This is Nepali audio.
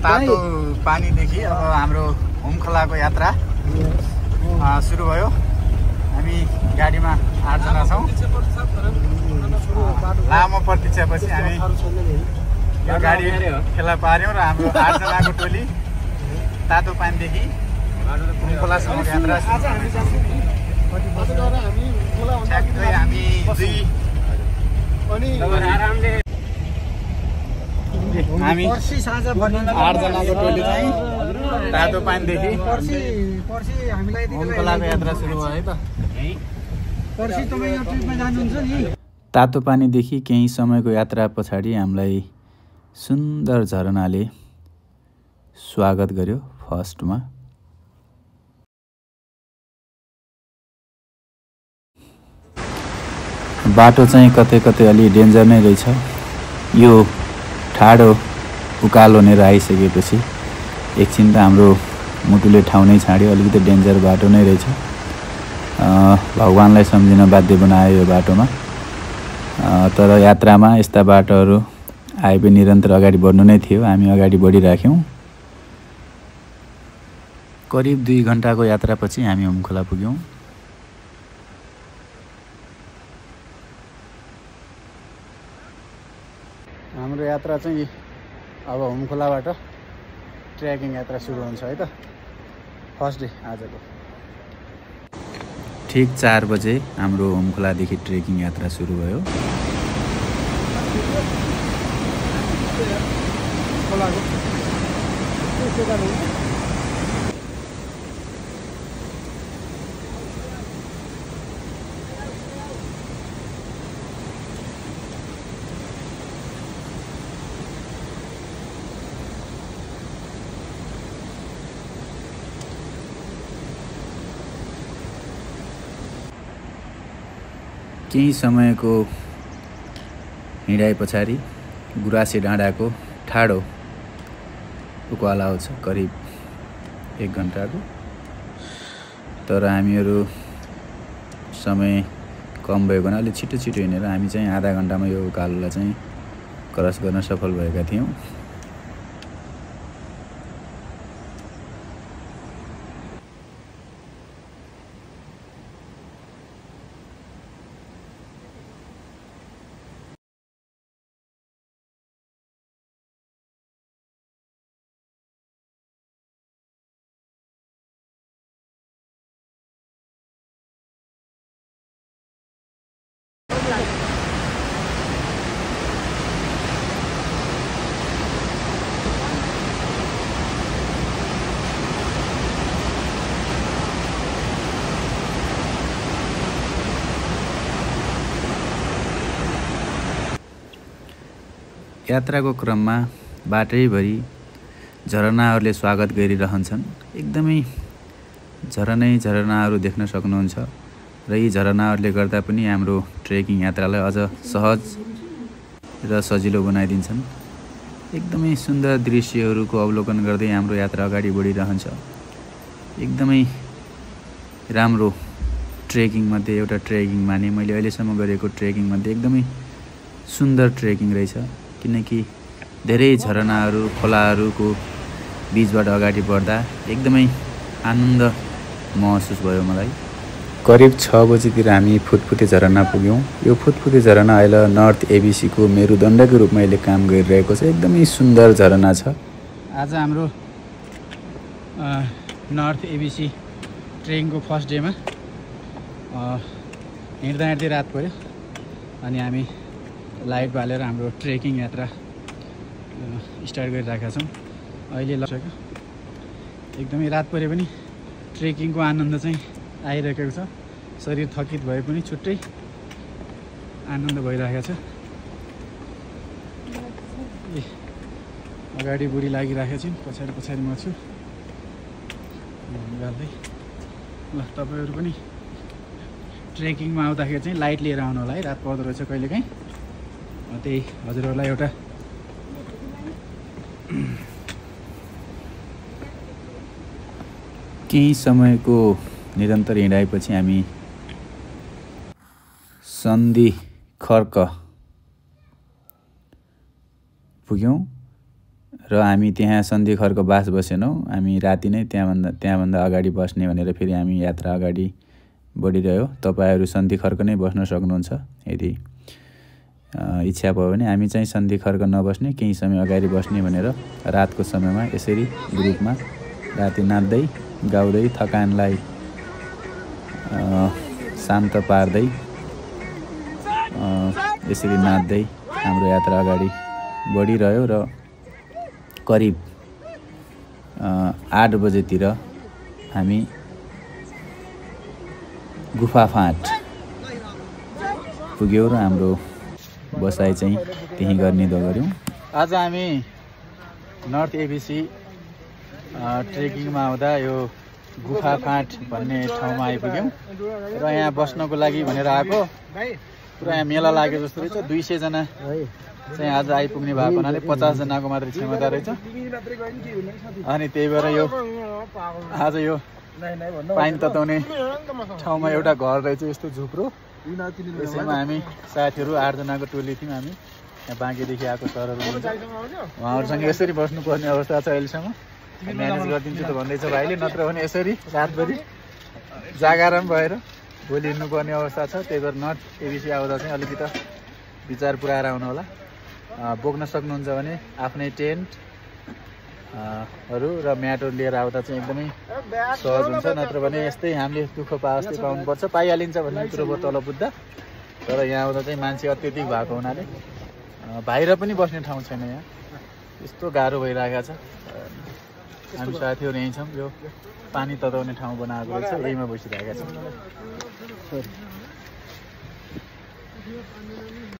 तातो पानीदेखि अब हाम्रो हुमखोलाको यात्रा सुरु भयो। हामी गाडीमा 8 जना छौँ। लामो प्रतीक्षापछि हामी यो गाडी फेला पार्यौँ र हाम्रो 8 जनाको टोली तातो पानीदेखि हुमखोलासम्म यात्रा सुरु हामी 8 जनाको टोली चाहिँ तातो पानीदेखि हुमखोलाको यात्रा सुरु भयो है त। तातो पानीदेखि केही समयको यात्रा पछाडि हामीलाई सुन्दर झरनाले स्वागत गर्यो। फर्स्टमा बाटो चाहिँ कतै कतै अलि डेन्जर नै रहेछ। यो ठाडो उकालो लिएर आइसकेपछि एकछिन त हाम्रो मुटुले ठाउँ नै छाड्यो। अलिकति डेन्जर बाटो नै रहेछ। भगवानलाई सम्झिन बाध्य बनायो यो बाटोमा। तर यात्रामा यस्ता बाटोहरू आए पनि निरन्तर अगाडि बढ्नु नै थियो। हामी अगाडि बढिराख्यौँ। करिब 2 घन्टाको यात्रापछि हामी हुमखोला पुग्यौँ। हाम्रो यात्रा चाहिँ अब हुमखोलाबाट ट्रेकिङ यात्रा सुरु हुन्छ है त। फर्स्ट डे आजको ठीक 4 बजे हाम्रो हुमखोलादेखि ट्रेकिङ यात्रा सुरु भयो। केही समयको हिँडाइ पछाडि गुराँसे डाँडाको ठाडो उकालो आउँछ करिब 1 घन्टाको। तर हामीहरू समय कम भएको हुनाले छिटो हिँडेर हामी चाहिँ आधा घन्टामा यो उकालोलाई चाहिँ क्रस गर्न सफल भएका थियौँ। यात्राको क्रममा बाटैभरि झरनाहरूले स्वागत गरिरहन्छन्। एकदमै झरनाहरू देख्न सक्नुहुन्छ र यी झरनाहरूले गर्दा पनि हाम्रो ट्रेकिङ यात्रालाई अझ सहज र सजिलो बनाइदिन्छन्। एकदमै सुन्दर दृश्यहरूको अवलोकन गर्दै हाम्रो यात्रा अगाडि बढिरहन्छ। एकदमै राम्रो ट्रेकिङमध्ये एउटा ट्रेकिङ माने मैले अहिलेसम्म गरेको ट्रेकिङमध्ये एकदमै सुन्दर ट्रेकिङ रहेछ। किनकि धेरै झरनाहरू खोलाहरूको बीचबाट अगाडि बढ्दा एकदमै आनन्द महसुस भयो मलाई। करिब 6 बजेतिर हामी फुतफुते झरना पुग्यौँ। यो फुतफुते झरना अहिले नर्थ एबिसीको मेरुदण्डको रूपमा अहिले काम गरिरहेको छ। एकदमै सुन्दर झरना छ। आज हाम्रो नर्थ एबिसी ट्रेकिङको फर्स्ट डेमा हिँड्दै रात पर्यो अनि हामी लाइट बालेर हाम्रो ट्रेकिङ यात्रा स्टार्ट गरिराखेका छौँ। अहिले लसक्यो एकदमै रात परे पनि ट्रेकिङको आनन्द चाहिँ आइरहेको छ। शरीर थकित भए पनि छुट्टै आनन्द भइरहेको छ। अगाडि बुढी लागिरहेको छिन्, पछाडि म छु गर्दै। ल तपाईँहरू पनि ट्रेकिङमा आउँदाखेरि चाहिँ लाइट लिएर आउनु होला है। रात पर्दो रहेछ कहिलेकाहीँ। त्यही हजुरहरूलाई एउटा केही समयको निरन्तर हिँडाइपछि हामी सन्धि खर्क पुग्यौँ। र हामी त्यहाँ सन्धिखरको बास बसेनौँ। हामी राति नै त्यहाँभन्दा अगाडि बस्ने भनेर फेरि हामी यात्रा अगाडि बढिरह्यो। तपाईँहरू सन्धिखरको नै बस्न सक्नुहुन्छ यदि इच्छा भयो भने। हामी चाहिँ सन्धिखरको नबस्ने, केही समय अगाडि बस्ने भनेर रातको समयमा यसरी ग्रुपमा राति नाच्दै गाउँदै थकानलाई शान्त पार्दै यसरी नाच्दै हाम्रो यात्रा अगाडि बढिरह्यो र करिब 8 बजेतिर हामी गुफा फाँट पुग्यौँ र हाम्रो बसाइ चाहिँ त्यहीँ गर्ने गऱ्यौँ। आज हामी नर्थ एबिसी ट्रेकिङमा आउँदा यो गुफा फाँट भन्ने ठाउँमा आइपुग्यौँ र यहाँ बस्नको लागि भनेर आएको। पुरा यहाँ मेला लागेको जस्तो रहेछ। 200 जना चाहिँ आज आइपुग्ने भएको हुनाले 50 जनाको मात्रै क्षमता रहेछ। अनि त्यही भएर यो आज यो पानी तताउने ठाउँमा एउटा घर रहेछ, यस्तो झुप्रो। यसैमा हामी साथीहरू 8 जनाको टोली थियौँ। हामी यहाँ बाँकीदेखि आएको सरहरू हुन्छ, उहाँहरूसँग यसरी बस्नुपर्ने अवस्था छ। अहिलेसम्म म्यानेज गरिदिन्छु त भन्दैछ भाइले, नत्र भने यसरी रातभरि जागरण भएर भोलि हिँड्नुपर्ने अवस्था छ। त्यही भएर नर्थ एबिसी आउँदा चाहिँ अलिकति विचार पुऱ्याएर आउनु होला। बोक्न सक्नुहुन्छ भने आफ्नै टेन्ट हरू र म्याटहरू लिएर आउँदा चाहिँ एकदमै सहज हुन्छ। नत्र भने यस्तै हामीले दुःख पाए पाउनुपर्छ, पाइहालिन्छ भन्ने कुरो भयो तल बुझ्दा। तर यहाँ आउँदा चाहिँ मान्छे अत्यधिक भएको हुनाले बाहिर पनि बस्ने ठाउँ छैन। यहाँ यस्तो गाह्रो भइरहेको छ। हामी साथीहरू यहीँ छौँ। यो पानी तताउने ठाउँ बनाएको रहेछ, यहीमा बसिरहेका छौँ।